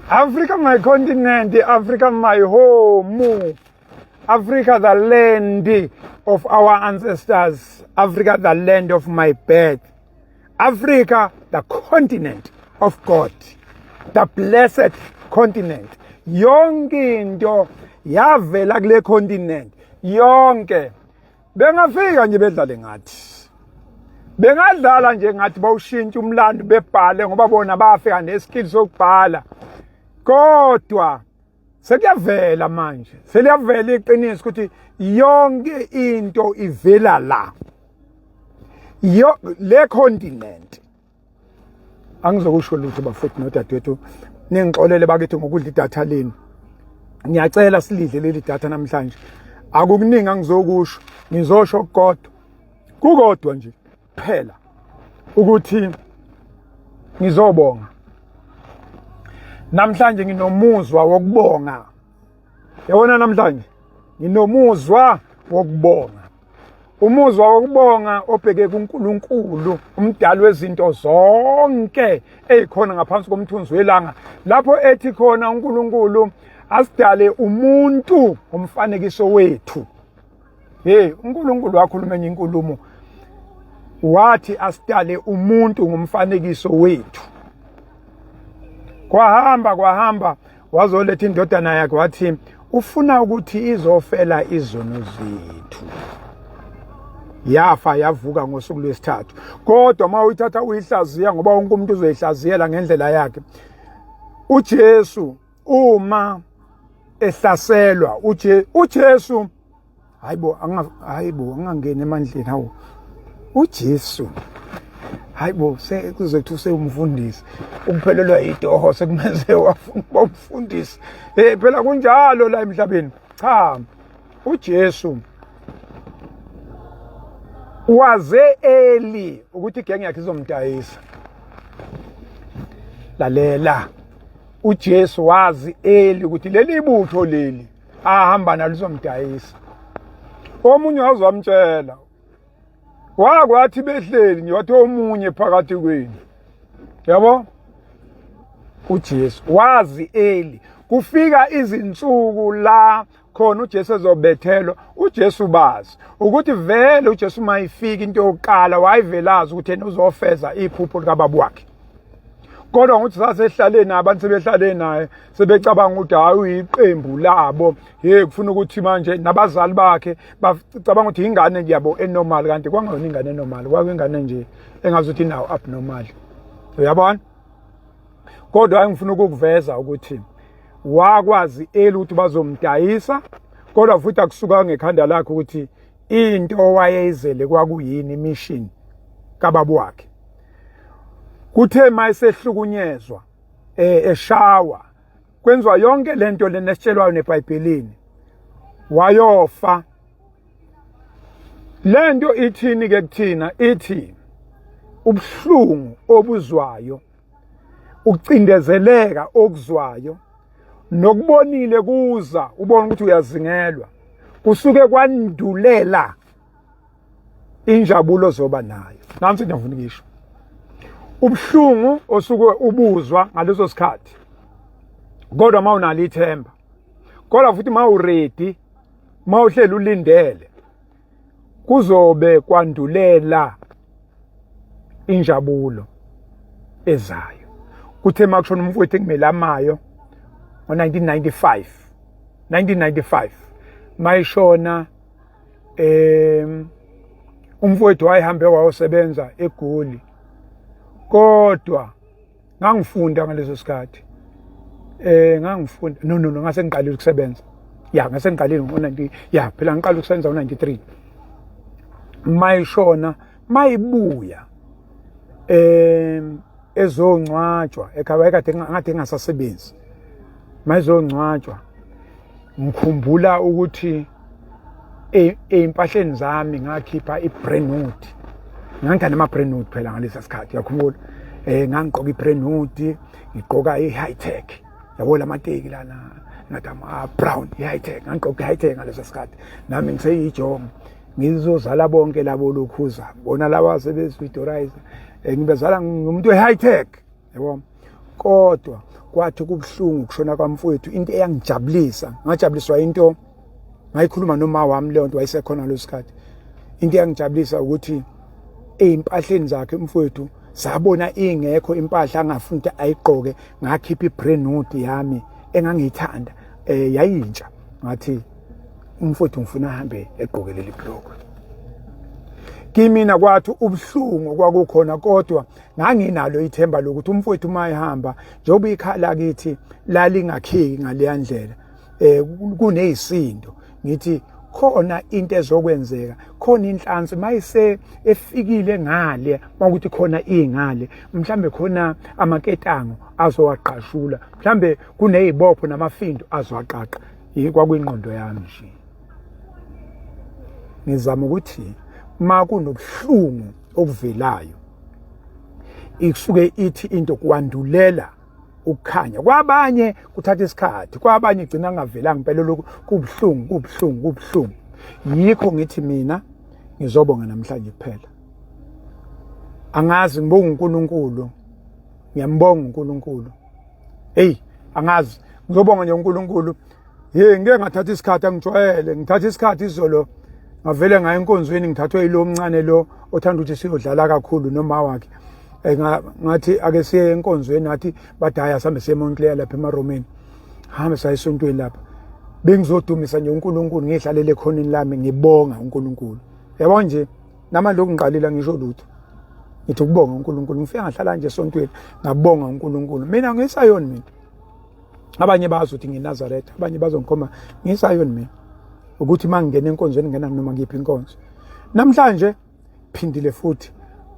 Africa my continent, Africa my home. Africa the land of our ancestors, Africa the land of my birth. Africa the continent of God, the blessed continent. Yonke into yavela kule continent, yonke. Bengafika nje bedlale ngathi. Bengadlala nje ngathi bawushintsha umlando bebhale ngoba bona bafika neskill sokubhala. Kodwa sekuyavela manje, seliyavela iqiniso ukuthi yonke into ivela la. Yo le continent. Angizokusho lutho bafethu nodadewethu, ningixolele bakithi ngokudla idatha lenu. Ngiyacela silidle leli datha namhlanje. Akukuningi angizokusho, ngizosho kodwa kukodwa nje kuphela ukuthi ngizobonga. Namhlanje nginomuzwa wokubonga. Yabona namhlanje nginomuzwa wokubonga. Umuzwa wokubonga obheke kuNkulunkulu, umdali wezinto zonke ezikhona ngaphansi komthunzi welanga, lapho ethi khona uNkulunkulu asidale umuntu ngomfanekiso wethu. Hey, uNkulunkulu wakhuluma enye inkulumo, wathi asidale umuntu ngomfanekiso wethu. Kwahamba kwahamba wazoletha indodana yakhe, wathi ufuna ukuthi izofela izono zethu. Yafa yavuka ngosuku lwesithathu. Kodwa uma uyithatha uyihlaziya, ngoba wonke umuntu uzoyihlaziyela ngendlela yakhe, uJesu uma ehlaselwa uJesu, hayibo, hayibo, angangeni emandleni, hawu uJesu, hayibo, sekuzothi usewumfundisi, ukuphelelwa yitoho sekumenze wafuna ukuba umfundisi. Phela kunjalo la emhlabeni. Cha, uJesu waze eli ukuthi igenge yakhe izomdayisa. Lalela, uJesu wazi eli ukuthi leli butho leli ahamba nalo lizomdayisa. Omunye waze wamtshela, wakwathi behleli nje, wathi omunye phakathi kwenu, yabo. uJesu wazi eli kufika izinsuku la khona uJesu ezobethelwa. uJesu bazi ukuthi vele uJesu mayifika into yokuqala wayivelazi ukuthi yena uzofeza iphupho likababa wakhe. Kodwa ngokuthi sasehlale naye, abantu sebehlale naye sebecabanga ukuthi hayi uyiqembu labo, hey kufuna ukuthi manje nabazali bakhe bacabanga ukuthi ingane nje yabo enormal, kanti kwangeyona ingane enormal, kwakuyingane nje engazuthi inawo abnormal, uyabona. Kodwa engifuna ukukuveza ukuthi wakwazi eli ukuthi bazomdayisa, kodwa futhi akusuka ngekhanda lakhe ukuthi into wayeyizele kwakuyini, mission kababa wakhe. Kuthe mayesehlukunyezwa eshawa kwenziwa yonke lento lenesitshelwayo neBhayibhelini, wayofa. Lento ithini ke kuthina? Ithi ubuhlungu obuzwayo, ukucindezeleka okuzwayo, nokubonile kuza ubona ukuthi uyazingelwa, kusuke kwandulela injabulo zoba nayo. Nansi into ngifuna ukuyisho, ubuhlungu osuke ubuzwa ngaleso sikhathi, kodwa uma unalo ithemba, kodwa futhi uma uready, uma uhleli ulindele, kuzobe kwandulela injabulo ezayo. Kuthe makushona umfowethu engimelamayo ngo-1995, 1995 mayishona umfowethu wayehambe wayosebenza eGoli, kodwa ngangifunda ngaleso sikhathi, ngangifunda, no no no, ngase ngiqalile ukusebenza, ya, ngase ngiqalile ngo-90, ya, phela ngiqala ukusebenza ngo-93. Mayishona, mayibuya ezongcwatshwa ekhaya, kade ngathi engasasebenzi, mayizongcwatshwa ngikhumbula ukuthi ey'mpahleni zami ngakhipha i-brand hood. Ngangithanda ama-brand hood phela ngalesa sikhathi, uyakhumbula, ngangigqoka i-brand hood, ngigqoka i-high tech, yabo lamateki lana ngathi ama-brown, i-high tech, ngangigqoka i-high tech ngalesa sikhathi. Nami ngiseyijongo, ngizozala bonke labo lokhuza bona laba sebezidorize, ngibezala ngumuntu we-high tech, yabo. Kodwa Kwathi kubuhlungu kushona kwamfowethu, into eyangijabulisa, ngajabuliswa into ngayikhuluma noma wami leyo nto wayesekhona leso sikhathi. Into eyangijabulisa ukuthi ey'mpahleni zakhe umfowethu sabona ingekho impahla angafuni ukuthi ayigqoke, ngakhipha i-brand new yami engangiyithanda, yayintsha, ngathi umfowethu ngifuna ahambe egqoke leli blokwe. Kimina kwathi ubuhlungu kwakukhona, kodwa nganginalo ithemba lokuthi umfowethu uma ehamba, njengoba ikhala kithi lalingakhiki ngaleya ndlela, kuneyisindo, ngithi khona into ezokwenzeka, khona inhlansi mayise efikile ngale, makuthi khona ingale, mhlambe khona amaketango azowaqashula, mhlambe kunezibopho namafindo azowaqaqa. Kwakwingqondo yami nje, ngizama ukuthi ma kunobuhlungu okuvelayo ikusuke ithi into kwandulela ukukhanya. Kwabanye kuthatha isikhathi, kwabanye igcina kungavelanga impela, lokhu kubuhlungu, kubuhlungu, kubuhlungu. Yikho ngithi mina ngizobonga namhlanje kuphela. Angazi, ngibonga uNkulunkulu, ngiyambonga uNkulunkulu. Hey, angazi, ngizobonga nje uNkulunkulu. Hey, ngike ngathatha isikhathi, angijwayele ngithatha isikhathi. Izolo ngavele ngaye enkonzweni, ngithathwe yilo omncane lo othanda ukuthi siyodlala kakhulu noma wakhe. Ngathi ake siye enkonzweni, ngathi badaya sihambe siye eMontclair lapha eMaromeni, hambe saye esontweni lapha. Bengizodumisa nje uNkulunkulu, ngihlalele ekhoneni lami ngibonga uNkulunkulu. Yabo nje namanje lokhu ngiqalile ngisho lutho, ngithi ukubonga uNkulunkulu. Ngifike ngahlala nje esontweni ngabonga uNkulunkulu. Mina ngisayoni mina, abanye bazi ukuthi ngiNazaretha, abanye bazongikhomba, ngisayoni mina ukuthi uma ngingena enkonzweni ngena noma kuyiphi inkonzo. Namhlanje phindile futhi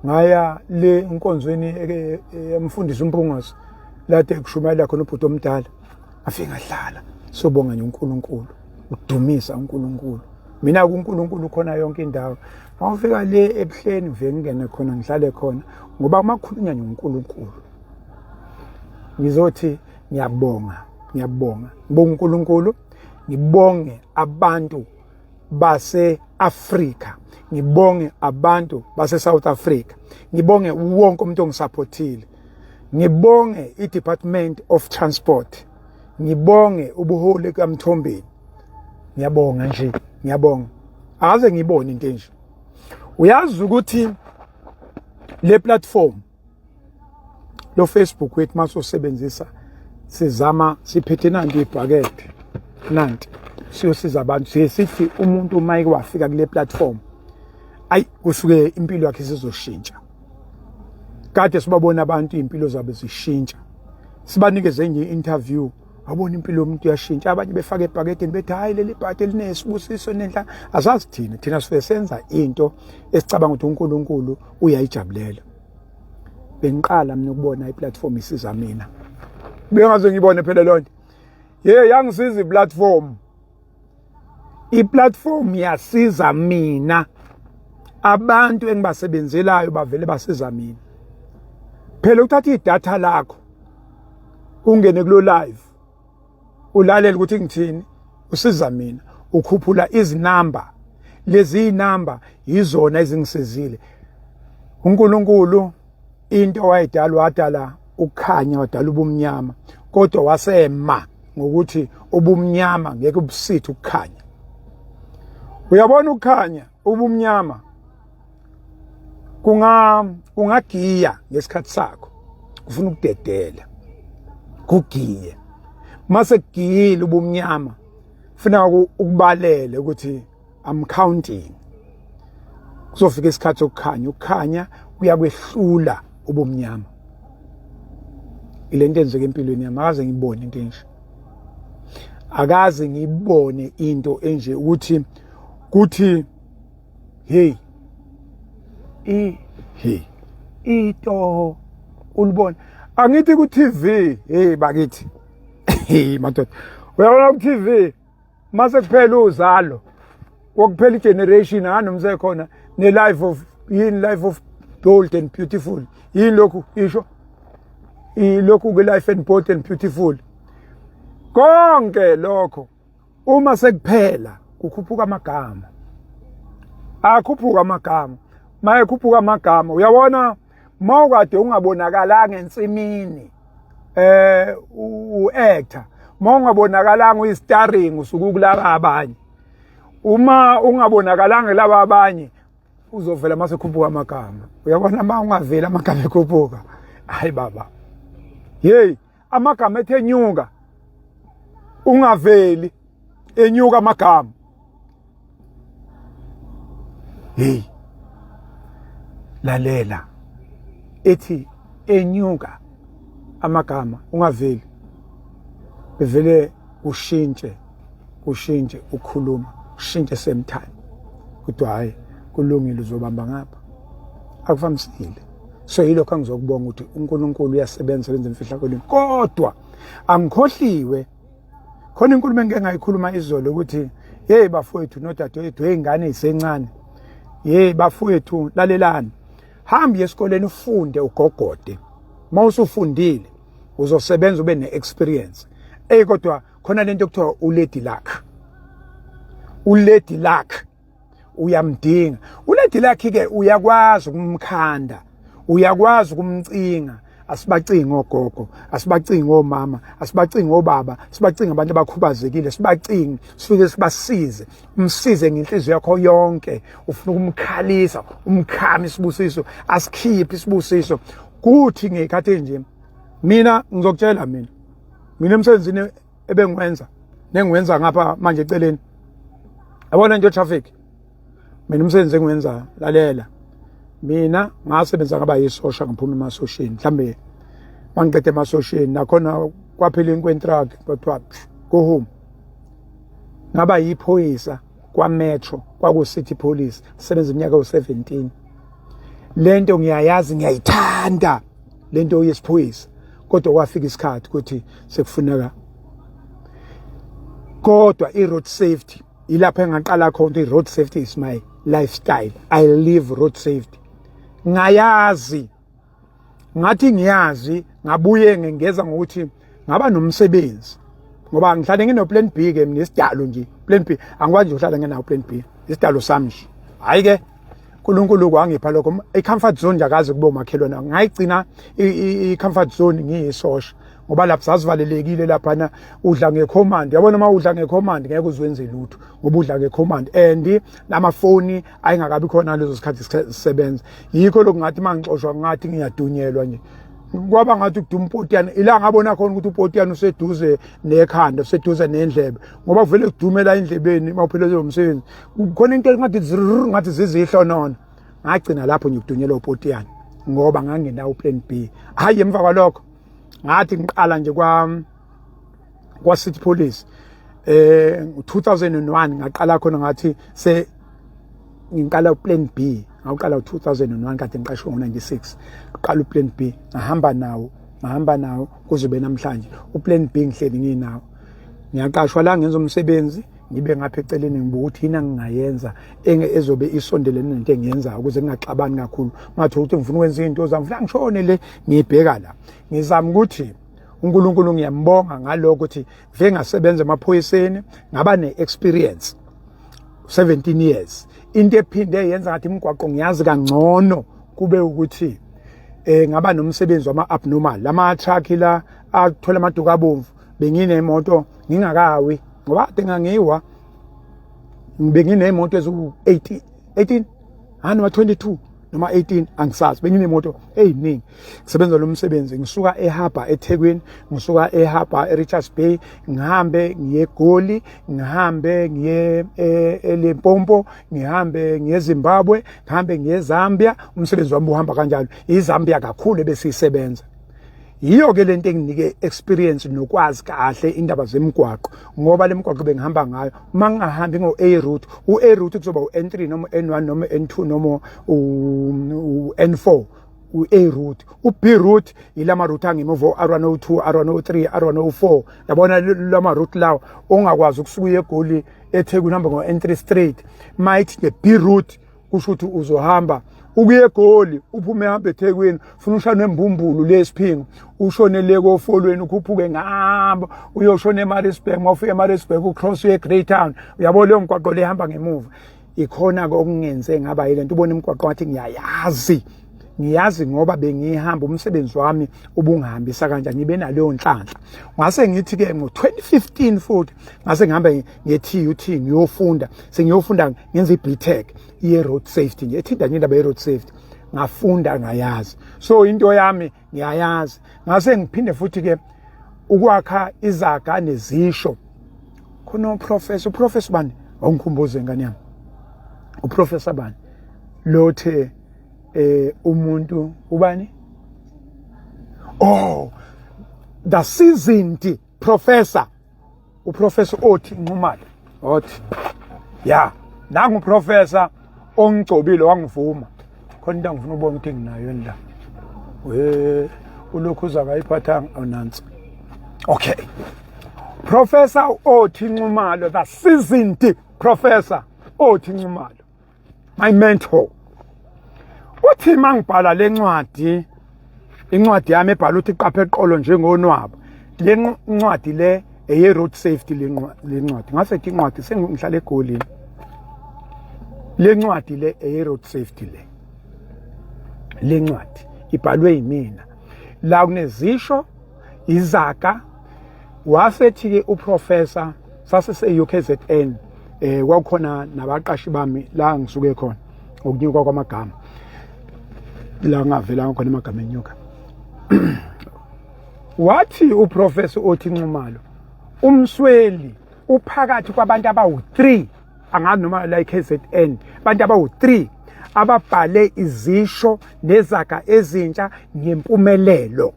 ngaya le enkonzweni emfundisi uMpungose lade kushumayela khona ubhuti omdala, ngafike ngahlala sobonga nje uNkulunkulu, udumisa uNkulunkulu. Mina kuNkulunkulu khona yonke indawo. Mawufika le ebuhleni ngivele ngingene khona ngihlale khona, ngoba uma kukhulunywa nje uNkulunkulu ngizothi ngiyabonga, ngiyabonga, ngibonga uNkulunkulu, ngibonge abantu base-Afrika, ngibonge abantu base-South Africa, ngibonge wonke umuntu ongisupportile, ngibonge i-Department of Transport, ngibonge ubuholi kaMthombeni. Ngiyabonga nje, ngiyabonga. Akaze ngibone into enje. Uyazi ukuthi le platform lo Facebook wethu masosebenzisa, sizama siphethe nanti ibhakede, nanti siyosiza abantu. Siye sithi umuntu uma eke wafika kule platform, ayi, kusuke impilo yakhe isizoshintsha. Kade sibabona abantu impilo zabo zishintsha, sibanikeze enye interview, wabona impilo yomuntu iyashintsha. Abanye befaka ebhakedeni bethi hayi, leli bhakede linesibusiso nenhla. Asazi thina, thina sifike senza into esicabanga ukuthi uNkulunkulu uyayijabulela. Bengiqala mina ukubona iplatform isiza mina, bengaze ngibone phela lonto. Ye, yangisiza iplatform, iplatform yasiza mina. Abantu engibasebenzelayo bavele basiza mina phela. Uthatha idatha lakho ungene kulo live ulalela ukuthi ngithini, usiza mina, ukhuphula izinamba. Lezi inamba yizona ezingisizile. uNkulunkulu into wayidala, wadala ukukhanya, wadala ubumnyama, kodwa wasema ngokuthi ubumnyama ngeke ubusithe ukukhanya. Uyabona ukukhanya, ubumnyama kungagiya ngesikhathi sakho, kufuna ukudedela kugiye. Mase kugiyile ubumnyama, kufuneka ukubalele ukuthi I'm counting, kuzofika isikhathi sokukhanya. Ukukhanya kuyakwehlula ubumnyama. Ile nto enzeka empilweni yami, akaze ngibone into enje, akaze ngibone into enje ukuthi kuthi hey, i hey, itoho ulibona angithi ku TV. Hey bakithi, hey madoda, uyabona ku TV mase kuphela uzalo, kokuphela igeneration anomse khona ne life of yini, life of bold and beautiful, yini lokhu isho ilokhu ke, life and bold and beautiful, konke lokho uma sekuphela kukhuphuka amagama, akhuphuka amagama. Maye khuphuka amagama, uyabona mawukade ungabonakalanga ensimini. U-actor uma ungabonakalanga uyi-starring usuke ukulaba abanye, uma ungabonakalanga laba abanye uzovela mase khuphuka amagama. Uyabona, uma ungaveli amagama ekhuphuka, hayi baba, hey, amagama ethe nyuka, ungaveli enyuka amagama. Hey, lalela, ethi enyuka amagama ungaveli, bevele ushintshe, ushintshe ukhuluma, ushintshe same time, kodwa hayi, kulungile, uzobamba ngapha akuvamisile. So yilokho angizokubonga ukuthi uNkulunkulu uyasebenza, wenza imfihlakalweni, kodwa angikhohliwe khona inkulumo engike ngayikhuluma izolo ukuthi hey bafowethu nodadewethu, hey ngane isencane, hey bafowethu, lalelani, hamba esikoleni ufunde ugogode, uma usufundile uzosebenza ube ne-experience. Ey, kodwa khona lento ekuthiwa ulady luck, ulady luck uyamdinga. Ulady luck ke uyakwazi ukumkhanda, uyakwazi ukumcinga. Asibacingi ogogo, asibacingi omama, asibacingi obaba, sibacingi abantu abakhubazekile, sibacingi, sifike sibasize. Umsize ngenhliziyo yakho yonke, ufuna ukumkhalisa, umkhama isibusiso, asikhiphe isibusiso. Kuthi ngekhathi nje mina ngizokutshela, mina emsebenzini ebengiwenza nengiwenza ngapha manje eceleni, yabona nje traffic, mina umsebenzi engiwenzayo, lalela, mina ngasebenza ngaba yisosha, ngiphuma emasosheni, mhlambe mangiqeda emasosheni nakhona kwaphela incontract, kwathiwa go home. Ngaba yiphoyisa kwaMetro, kwaku-City Police, sebenza iminyaka ewu-17. Lento ngiyayazi, ngiyayithanda lento yesiphoyisa, kodwa kwafika isikhathi ukuthi sekufuneka, kodwa i-road safety ilapho engaqala khona. I-road safety is my lifestyle, I live road safety. Ngayazi, ngathi ngiyazi, ngabuye ngengeza ngokuthi ngaba nomsebenzi, ngoba ngihlale ngino plan B ke mina, isidalo nje plan B, angikwazi nje ukuhlala ngenawo plan B, isidalo sami nje. Hayi ke, uNkulunkulu kwangipha lokho, i-comfort zone nje akaze kube umakhelwane. Ngayigcina i-comfort zone ngiyisosha, ngoba lapho sazivalelekile laphana, udla ngecommand. Yabona, uma udla ngecommand ngeke uzwenze lutho, ngoba udla ngecommand and namafoni ayengakabi khona lezo sikhathi sisebenza. Yikho lokhu ngathi mangixoshwa ngathi ngiyadunyelwa nje, kwaba ngathi kuduma upotiyane. Ila ngabona khona ukuthi upotiyane useduze nekhanda, useduze nendlebe, ngoba kuvele kudumela endlebeni uma uphelelwe umsebenzi, khona into engathi ngathi zizihlonono. Ngagcina lapho ngikudunyelwa upotiyane ngoba ngangenawo plan B. Hayi, emva kwalokho ngathi ngiqala nje kwa City Police 2001, ngaqala khona, ngathi se ngiqala uplan B. Ngawuqala u2001, kade ngiqashwe ngo96. Qala uplan B, ngahamba nawo, ngahamba nawo kuze be namhlanje. Uplan B ngihleli nginawo, ngiyaqashwa la, ngenza umsebenzi, ngibe ngapha eceleni ngibuka ukuthi yini engingayenza ezobe isondelene nento engiyenzayo, ukuze ngingaxabani kakhulu, ngathola ukuthi ngifuna ukwenza izinto zami, ngifuna ngishone le ngiyibheka la. Ngizama ukuthi uNkulunkulu ngiyambonga ngalokho ukuthi ngifike ngasebenza emaphoyiseni, ngaba ne-experience 17 years. Into ephinde yenza ngathi imigwaqo ngiyazi kangcono kube ukuthi ngaba nomsebenzi wama abnormal, lama truck la athola amaduku abomvu. Benginemoto ngingakawi, ngoba kade ngangiwa, benginemoto eziwu 80, 18 hani noma 22 noma 18, angisazi. Benginemoto eyiningi, ngisebenza lo msebenzi, ngisuka eHarbor eThekwini, ngisuka eHarbor eRichards Bay, ngihambe ngiye eGoli, ngihambe ngiye eLimpopo, ngihambe ngiye eZimbabwe, ngihambe ngiye eZambia. Umsebenzi wami uhamba kanjalo, iZambia kakhulu ebesiyisebenza. Yiyo ke lento enginike experience nokwazi kahle indaba zemigwaqo, ngoba le migwaqo bengihamba ngayo, uma ngingahambi ngo-A route, u-A route kuzoba u-N3 noma u-N1 noma u-N2 noma u-N4, u-A route. U-B route yilama route angemuva, R102, R103, R104, yabona lama route lawo ongakwazi ukusuka uye eGoli, eThekwini, uhamba ngo-N3 straight. Mayithi nge-B route kusho ukuthi uzohamba ukuye eGoli, uphume ehambe eThekwini, ufuna ushane embumbulu lesiphingo, ushone le kofolweni, ukhuphuke ngihamba uyoshona eMaritzburg. Mawufika eMaritzburg ucross uye eGreytown. Uyabo leyo mgwaqo lehamba ngemuva, ikhona ke okungenze ngaba yile nto, ubona imigwaqo ngathi ngiyayazi. Ngiyazi ngoba bengihamba umsebenzi wami ubungihambisa kanjani, ngibe naleyo nhlanhla. Ngase ngithi ke ngo-2015 futhi ngase ngihamba nge-TUT ngiyofunda, sengiyofunda ngenza i-BTech ye-road safety nje, ethinta nje indaba ye-road safety. Ngafunda ngayazi, so into yami ngiyayazi. Ngase ngiphinde futhi ke ukwakha izaga nezisho. Khona uprofessor, uprofessor bani, awungikhumbuze ngane yami, uprofessor bani lothe umuntu ubani, oh, the seasoned professor, uprofessor othi Nxumalo, othi ya nangu professor ongigcobile wangivuma. Khona into angifuna ubona ukuthi nginayo la, we ulokhu uza kayiphathanga awunansi. Okay, Professor Othi Nxumalo, the seasoned Professor Othi Nxumalo, my mentor, uthi mangibhala lencwadi, incwadi yami ebhala uthi qaphe eqolo njengonwabo, le ncwadi le eye road safety, le ncwadi ngase ithi incwadi sengihlala eGoli, le ncwadi le eye road safety, le ncwadi ibhalwe yimina la kunezisho izaga. Wasethi ke uprofessor, sasise UKZN, kwakukhona nabaqashi bami la ngisuke khona ngokunyuka kwamagama la ngavelanga khona amagama enyuka. Wathi uprofessor othi Nxumalo, umsweli uphakathi kwabantu abawu-3, angazi noma la KZN, abantu abawu-3 ababhale izisho nezaga ezintsha ngempumelelo.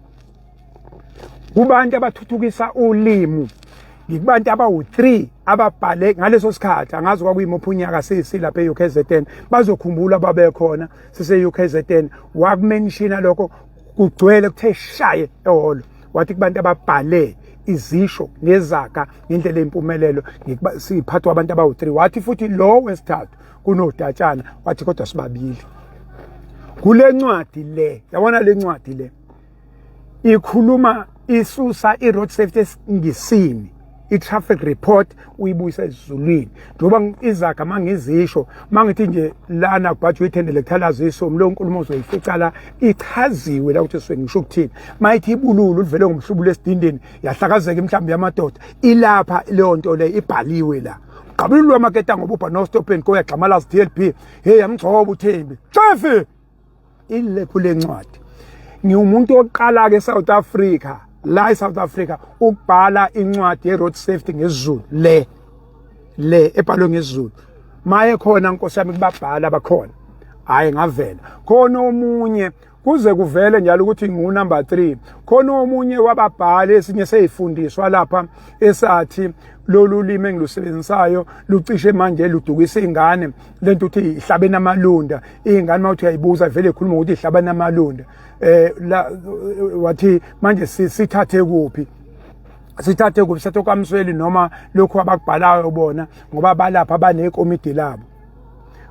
Kubantu abathuthukisa ulimi ngikubantu abawu-3 ababhale ngaleso sikhathi, angazi kwakuyimuphi unyaka sisilapha e-UKZN, bazokhumbula babekhona sise-UKZN. Wakumenshina lokho kugcwele kuthe shaye ehholo, wathi kubantu ababhale izisho nezaga ngendlela eyimpumelelo siphathwa abantu abawu-3. Wathi futhi lo wesithathu kunodatshana, wathi kodwa sibabili kule ncwadi le. Yabona le ncwadi le ikhuluma isusa i-road safety esiNgisini, i-traffic report uyibuyisa esiZulwini, njengoba izaga mangizisho mangithi nje lana kubhajwe ithendele kuthalaziso lo nkulumo uzoyifica la ichaziwe la ukuthi suke ngisho ukuthini. Mayithi ibululu livele ngomhlubulo esidindini yahlakazeka imhlambi yamadoda, ilapha leyo nto le ibhaliwe la. Gqabululwa amaketa ngobubha no stop and go, yagxamalaza DLP, hey yamgcoba uThembi Chefe ile kule ncwadi. Ngiwumuntu oqala ke South Africa, la eSouth Africa, ukubhala incwadi ye road safety ngesiZulu, le ebhalwe ngesiZulu. Maye khona nkosi yami kubabhala bakhona, hayi ngavela khona omunye kuze kuvele njalo ukuthi ngu number 3. Khona omunye wababhali esinye seyifundiswa lapha esathi lolu limi engilusebenzisayo lucishe manje ludukisa ingane lento uthi ihlabene amalunda ingane, mawuthi uyayibuza vele ikhuluma ukuthi ihlabene amalunda. La wathi manje sithathe kuphi, sithathe kuphi, sithathe kwaMsweli noma lokhu abakubhalayo bona, ngoba balapha banekomidi labo.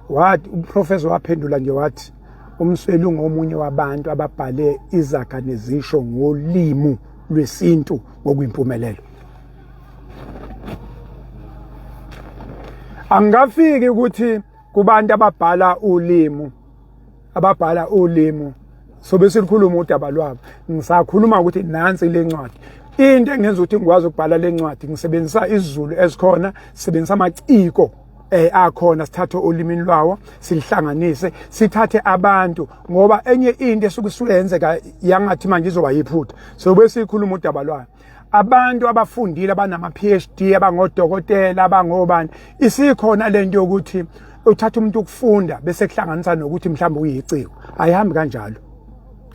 Wathi uprofessor waphendula nje wathi uMsweli ungomunye wabantu ababhale izaga nezisho ngolimi lwesintu ngokuyimpumelelo. Angikafiki ukuthi kubantu ababhala ulimi, ababhala ulimi sobe silikhuluma udaba lwabo, ngisakhuluma ukuthi nansi le ncwadi. Into engenza ukuthi ngikwazi ukubhala le ncwadi, ngisebenzisa isiZulu esikhona, sisebenzisa amaciko akhona, sithathe olimini lwawo silihlanganise, sithathe abantu, ngoba enye into esuke isuyenzeka yangathi manje izoba yiphutha, sobe sikhuluma udaba lwayo. Abantu abafundile abanama PhD, abangodokotela, abangobani, isikhona lento yokuthi uthatha umuntu ukufunda bese kuhlanganisa nokuthi mhlawumbe uyiciko. Ayihambi kanjalo,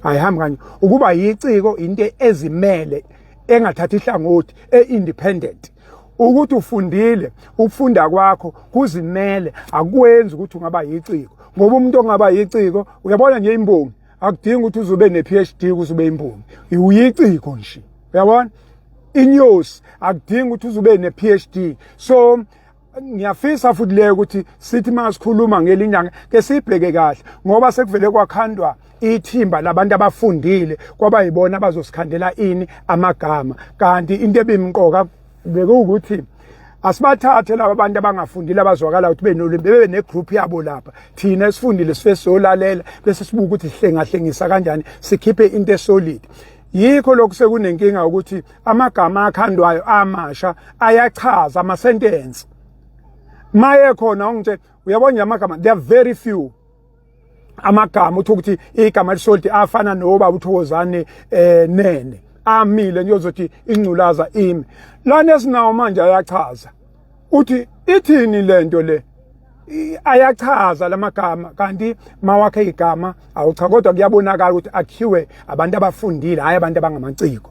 ayihambi kanjalo. Ukuba yiciko into ezimele engathathi ihlangothi, e-independent. Ukuthi ufundile, ukufunda kwakho kuzimele, akwenzi ukuthi ungaba yiciko, ngoba umuntu ongaba yiciko, uyabona nje imbongi, akudingi ukuthi uzobe ne-PhD ukuze ube imbongi, uyiciko nje. Uyabona inyosi, akudingi ukuthi uzobe ne-PhD. So ngiyafisa futhi leyo ukuthi sithi masikhuluma ngelinyanga ke sibheke kahle, ngoba sekuvele kwakhandwa ithimba labantu abafundile kwaba yibona abazosikhandela ini amagama, kanti into ebimqoka bekuwukuthi Asibathathe laba bantu abangafundile abazwakala ukuthi benolimi, bebe negroup yabo lapha. Thina esifundile sifike siyolalela bese sibuka ukuthi sihlengahlengisa kanjani, sikhiphe into esolid. Yikho lokhu sekunenkinga ukuthi amagama akhandwayo amasha ayachaza ama-sentence. Maye khona ungitshela, uyabona nje amagama, there are very few amagama uthi ukuthi igama lisolid afana nobaba uThokozane Nene amile ngiyozothi ingculaza imi lana esinawo manje ayachaza uthi ithini lento le, ayachaza lamagama. Kanti mawakhe igama awucha, kodwa kuyabonakala ukuthi akhiwe abantu abafundile, hayi abantu abangamaciko.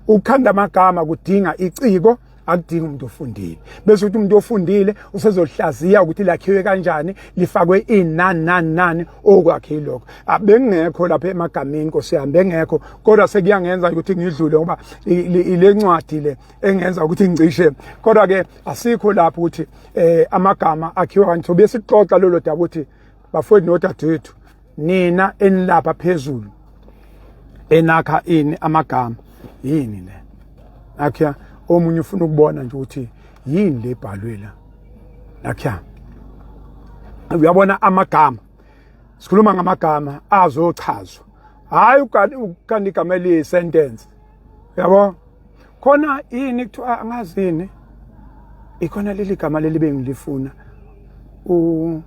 Ukukhanda amagama kudinga iciko, akudingi umuntu ofundile. Bese ukuthi umuntu ofundile usezohlaziya ukuthi lakhiwe kanjani, lifakwe ini, nani nani nani, okwakhe yilokho. Abengekho lapha emagameni, Nkosi yami, bengekho, kodwa sekuyangenza ukuthi ngidlule ngoba ile ncwadi le engenza ukuthi ngicishe. Kodwa ke asikho lapho ukuthi amagama akhiwa kanjani. Sobe sixoxa lolo daba ukuthi bafowethu nodadewethu, nina enilapha phezulu enakha ini amagama, yini le akhiya? Omunye ufuna ukubona nje ukuthi yini le ebhalwe la. Nakhiya uyabona amagama, sikhuluma ngamagama azochazwa, hayi ukukanda igama eliyi-sentence. Yabo khona yini kuthiwa angazini ikhona leli gama leli bengilifuna u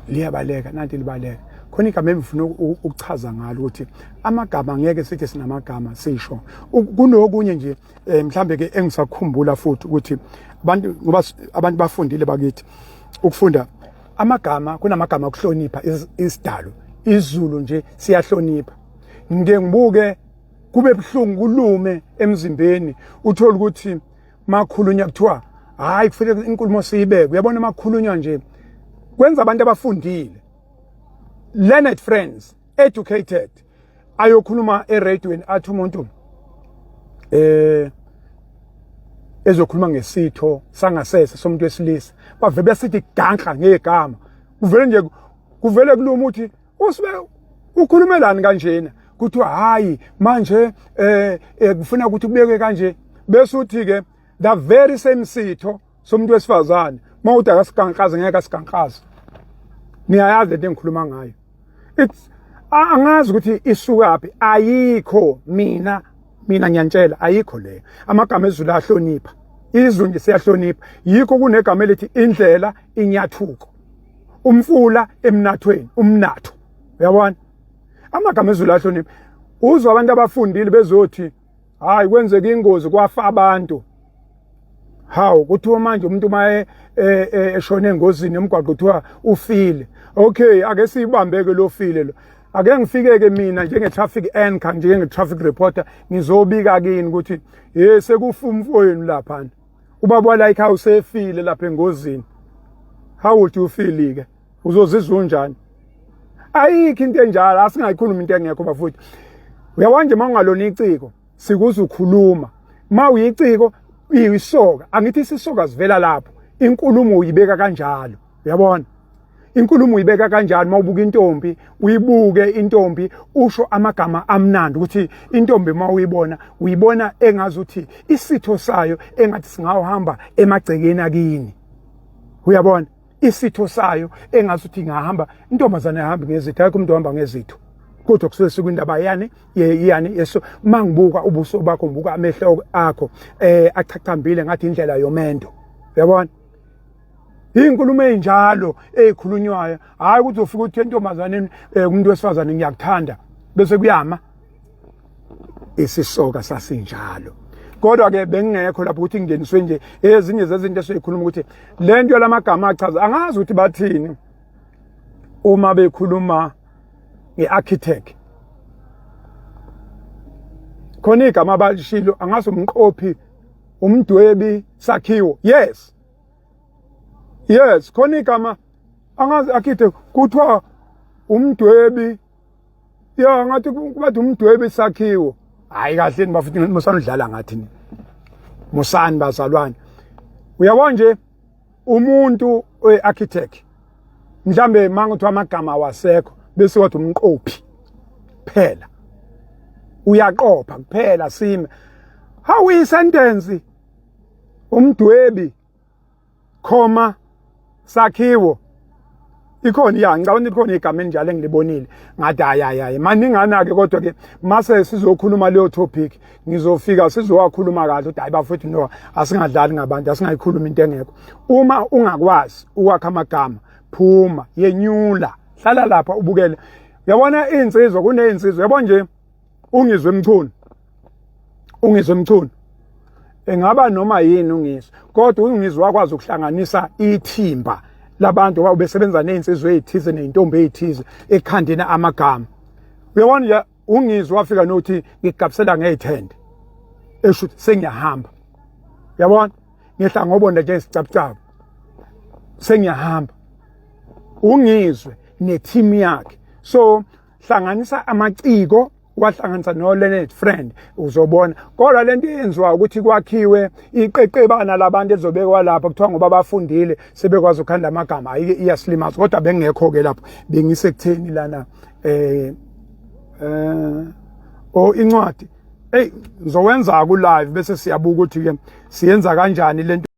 liyabaleka, nanti libaleka khona igama engifuna ukuchaza ngalo ukuthi amagama ngeke sithi sinamagama sisho kunokunye nje. Mhlambe ke engisakhumbula futhi ukuthi abantu, ngoba abantu bafundile bakithi, ukufunda amagama, kunamagama okuhlonipha isidalo, izulu nje siyahlonipha. Ngike ngibuke kube buhlungu, kulume emzimbeni, uthola ukuthi makhulunywa kuthiwa hayi, kufanele inkulumo siyibeke. Uyabona, makhulunywa nje kwenza abantu abafundile, learned friends, educated, ayokhuluma eradioweni, athi umuntu ezokhuluma ngesitho sangasese somuntu wesilisa, bave besithi gankla ngegama, kuvele nje kuvele kuluma ukuthi usibe ukhulumelani kanjena. Kuthiwa hayi manje kufuna ukuthi kubekwe kanje, bese uthi ke the very same sitho somuntu wesifazane mawuthi akasikankaze, ngeke asikankaze. Niyayazi lento engikhuluma ngayo. It's angazi ukuthi isukaphi, ayikho. Mina ngiyantshela, ayikho leyo. Amagama ezulu ahlonipha, izulu nje siyahlonipha. Yikho kunegama elithi indlela, inyathuko, umfula emnathweni, umnatho. Uyabona, amagama ezulu ahlonipha. Uzwa abantu abafundile bezothi hayi, kwenzeka ingozi kwafa abantu. Hawu, kuthiwa manje umuntu maye eshone engozini yomgwaqo kuthiwa ufile. Okay, ake siyibambeke lo file lo. Ake ngifike-ke mina njenge-traffic anchor, njenge-traffic reporter, ngizobika kini ukuthi ye sekufa umfowenu laphana, ubaba wala ekhaya usefile lapha engozini. How would you feel-ke? Uzozizwa unjani? Ayikho into enjalo, asingayikhulumi into engekho bafowethu. Uyabona nje, uma ungalona iciko sikuze ukhuluma, uma uyiciko iyisoka, angithi isisoka sivela lapho, inkulumo uyibeka kanjalo. Uyabona, inkulumo uyibeka kanjani? Uma ubuka intombi, uyibuke intombi, usho amagama amnandi ukuthi intombi uma uyibona, uyibona engazuthi isitho sayo engathi singawuhamba emagcekeni akini. Uyabona, isitho sayo engazuthi ingahamba. Intombazane ahambi ngezitho, ayikho umuntu ohamba ngezitho, kodwa kusuke sikwindaba yani yani yeso. Mangibuka ubuso bakho, ngibuka amehlo akho achachambile ngathi indlela yomendo. Uyabona, inkulumo ezinjalo ezikhulunywayo, hayi ukuthi ufika uthi entombazaneni, umuntu wesifazane, ngiyakuthanda, bese kuyama. Isisoka sasinjalo, kodwa ke bengingekho lapho ukuthi ngingeniswe nje ezinye zezinto esiyikhuluma ukuthi le nto lamagama achaza. Angazi ukuthi bathini uma bekhuluma nge-architect, khona igama abalishilo, angazi, umqophi, umdwebi sakhiwo. Yes, khona igama, angazi, architect, kuthiwa umdwebi ya, ngathi kubathi umdwebi sakhiwo. Hayi kahle bafuthi, musani udlala ngathi ni, musani bazalwane. Uyabona nje umuntu we-architect, mhlambe manguthiwa amagama awasekho, bese wathi umqophi phela, uyaqopha kuphela, sime. Hawu, i-sentence. Umdwebi khoma sakhiwo ikhona, ya, ngicabanga ukuthi ikhona igama enjalo engilibonile, ngathi hayi hayi hayi, maningana ke. Kodwa ke mase sizokhuluma leyo topic, ngizofika sizowakhuluma kahle ukuthi hayi bafethu, no, asingadlali ngabantu, asingayikhuluma into engekho. Uma ungakwazi ukwakha amagama, phuma, yenyula, hlala lapha ubukele. Uyabona iy'nsizwa, kuney'nsizwa, yabo nje uNgizwe Mchunu, uNgizwe Mchunu engaba noma yini uNgizwe, kodwa uNgizwe wakwazi ukuhlanganisa ithimba labantu ngoba ubesebenza nezinsizwa ezithize nezintombi ezithize ekhandeni amagama. Uyabona nje uNgizwe wafika nokuthi ngigabisela ngezithende, esho ukuthi sengiyahamba, uyabona, ngehla ngobonda nje isicabucabu, sengiyahamba. UNgizwe neteam yakhe. So hlanganisa amaciko, wahlanganisa no learned friend, uzobona. Kodwa lento eyenziwa ukuthi kwakhiwe iqeqebana labantu elizobekwa lapha, kuthiwa ngoba bafundile sebekwazi ukukhanda amagama, ayike, iyasilimaza. Kodwa bengekho ke lapho, bengisekutheni lana o incwadi, hey, ngizowenza ku live bese siyabuka ukuthi ke siyenza kanjani lento.